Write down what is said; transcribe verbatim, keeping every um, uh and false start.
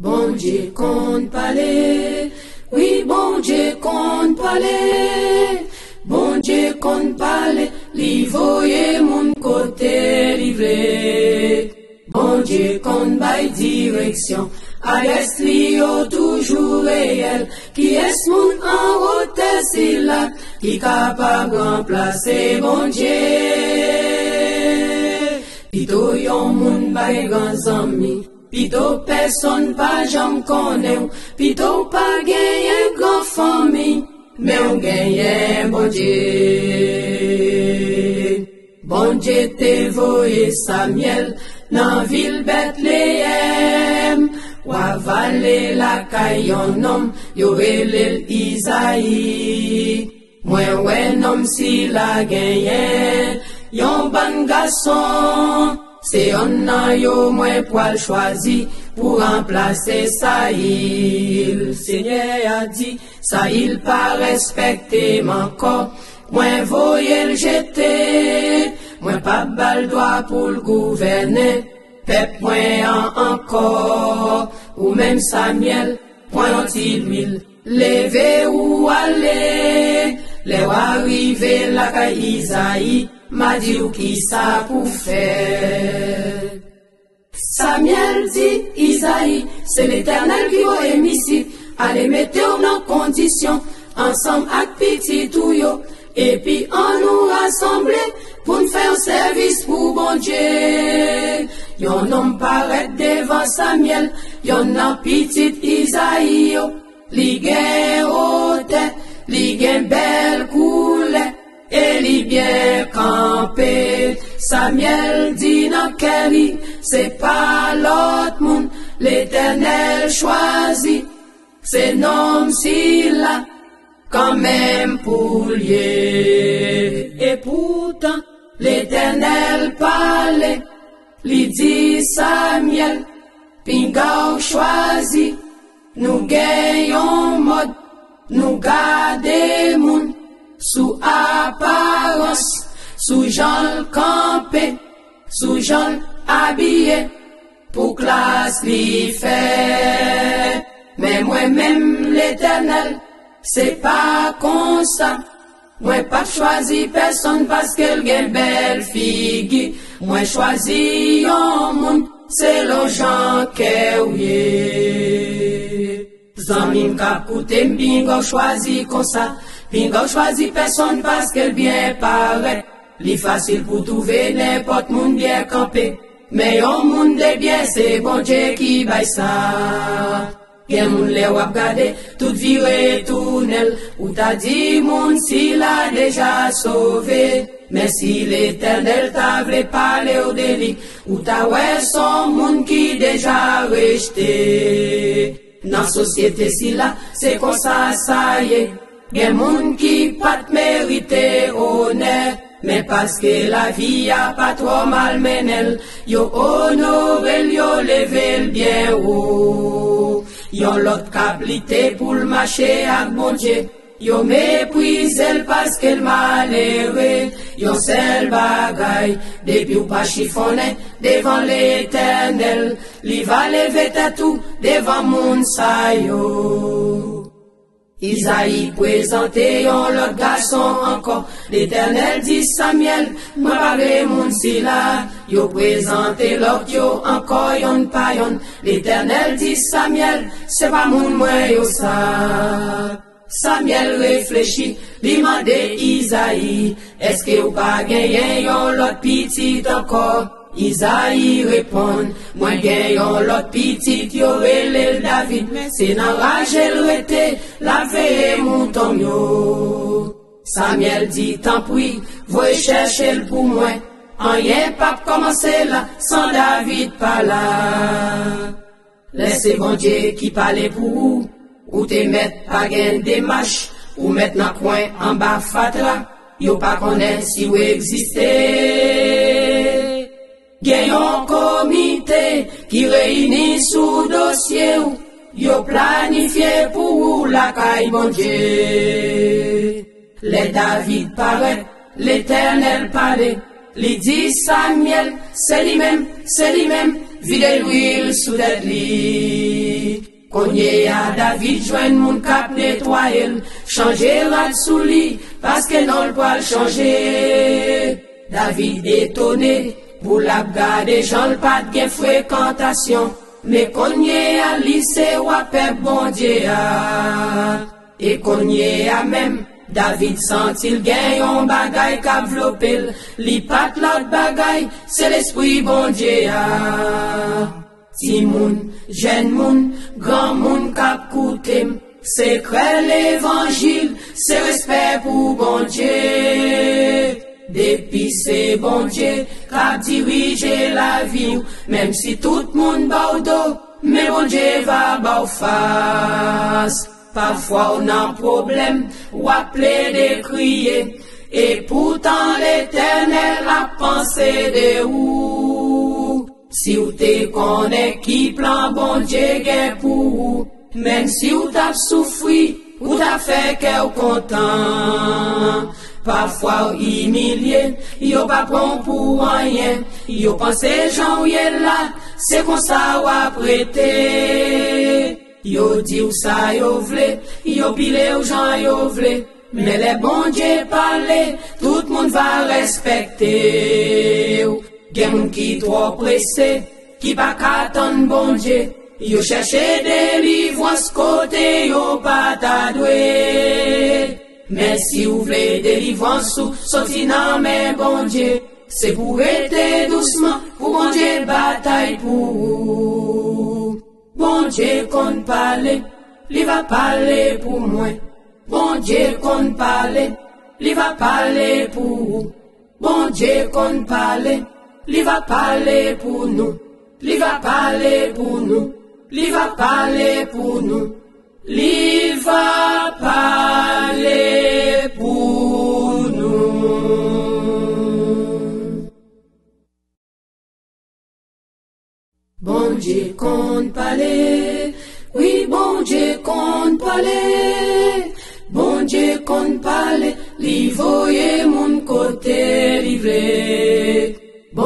Bondye konn pale, wi, Bondye konn pale. Bondye konn pale, li voye moun kote li vle. Bondye konn bay direksyon, adrès li yo toujou reyèl. Kiyès moun an wotè sila ki kapab ranplase Bondye? Pito yon moun bay gran zanmi, pito pèsonn pa janm konnen w, pito w pa genyen gran fanmi, men w genyen Bondye. Bondye te voye Samyèl nan vil Betleyèm, w a vale lakay yon nonm, yo rele l Izayi. Mwen wè nonm sila genyen yon bann gason. Se yonn nan yo mwen pwal chwazi pou ranplase Sayil. Senyè a di, Sayil pa respekte m ankò. Mwen voye l jete. Mwen p ap ba l dwa pou l gouvène pèp mwen an ankò. Ou menm, Samyèl, pran yon ti lwil, leve ou ale. Lè w a rive lakay Izayi, m a di w kisa pou fè. Samyèl di Izayi, se Letènèl ki voye m isit, ale mete w nan kondisyon, ansanm ak pitit ou yo, epi ann nou rasanble pou n fè yon sèvis pou Bondye. Yon nonm parèt devan Samyèl, yonn nan pitit Izayi yo. Li gen wotè, li gen bèl koulè, e li byen kanpe. Samyèl di nan kè li, se pa lòt moun Letènèl chwazi, se nonm sila kanmenm pou l ye. Epoutan, Letènèl pale, li di Samyèl, pinga w chwazi. Nou gen yon mòd, nou gade moun sou aparans, sou jan l kanpe, sou jan l abiye, pou klas li fè. Men mwen menm, Letènèl, se pa konsa. Mwen p ap chwazi pèsonn paske l gen bèl figi. Mwen chwazi yon moun selon jan kè w ye. Zanmi m k ap koute m, pinga w chwazi konsa. Pinga w chwazi pèsonn paske l byen parèt. Li fasil pou twouve nenpòt moun byen kanpe. Men yon moun de byen, se Bondye ki bay sa. Gen moun, lè w ap gade, tout vire tounen l, ou ta di moun sila deja sove. Men si Letènèl ta vle pale w de li, ou ta wè s on moun ki deja rejte. Nan sosyete sila, se konsa sa ye. Gen moun ki pa t merite onè, men paske lavi a pa twò malmennen l, yo onore l, yo leve l byen wo. Yon lòt k ap lite pou l mache ak Bondye, yo meprize l paske l malere. Yon sèl bagay, depi w pa chifonnen devan Letènèl, li va leve tèt ou devan moun sa yo. Izayi prezante yon lòt gason ankò. Letènèl di Samyèl, mwen pa vle moun sila. Yo prezante lòt yo ankò, yonn pa yonn. Letènèl di Samyèl, se pa moun mwen yo sa. Samyèl reflechi, li mande Izayi, èske w pa genyen yon lòt pitit ankò? Izayi reponn, mwen gen yon lòt pitit, yo rele l David, men se nan raje l rete, l ap veye mouton m yo. Samyèl di, tanpri, voye chèche l pou mwen. Anyen p ap kòmanse la san David pa la. Lè se Bondye ki pale pou ou, ou te mèt pa gen demach, ou mèt nan kwen anba fatra, yo pa konnen si w egziste. Gen yon komite ki reyini sou dosye w, yo planifye pou ou lakay Bondye. Lè David parèt, Letènèl pale, li di Samyèl, se li menm, se li menm, vide lwil sou tèt li. Kounye a David jwenn moun k ap netwaye l, chanje rad sou li, paske non l pral chanje. David etone pou l ap gade jan l pa t gen frekantasyon, men kounye a li se wa pèp Bondye a. E kounye a menm, David santi l gen yon bagay k ap vlope l. Li pa t lòt bagay, se Lespri Bondye a. Timoun, jèn moun, granmoun k ap koute m, sekrè levanjil, se respè pou Bondye. Depi se Bondye k ap dirije lavi w, menm si tout moun ba w do, men Bondye va ba w fas. Pafwa w nan pwoblèm, w ap plede kriye, e poutan Letènèl ap panse de ou. Si w te konnen ki plan Bondye gen pou ou, menm si w t ap soufri, ou t ap fè kè w kontan. Pafwa w imilye, yo pa pran w pou anyen, yo panse jan w ye la, se konsa w ap rete. Yo di w sa yo vle, yo pile w jan yo vle. Men lè Bondye pale, tout moun va respekte w. Gen moun ki twò prese, ki pa ka tann Bondye. Yo chèche delivrans kote yo pa ta dwe. Men si w vle delivrans ou soti nan men Bondye, se pou w rete dousman, pou Bondye batay pou ou. Bondye konn pale, li va pale pou mwen. Bondye konn pale, li va pale pou ou. Bondye konn pale, li va pale pou nou. Li va pale pou nou. Li va pale pou nou. Li va pale pou nou. Bondye konn pale, wi, Bondye konn pale. Bondye konn pale, li voye moun kote li vle.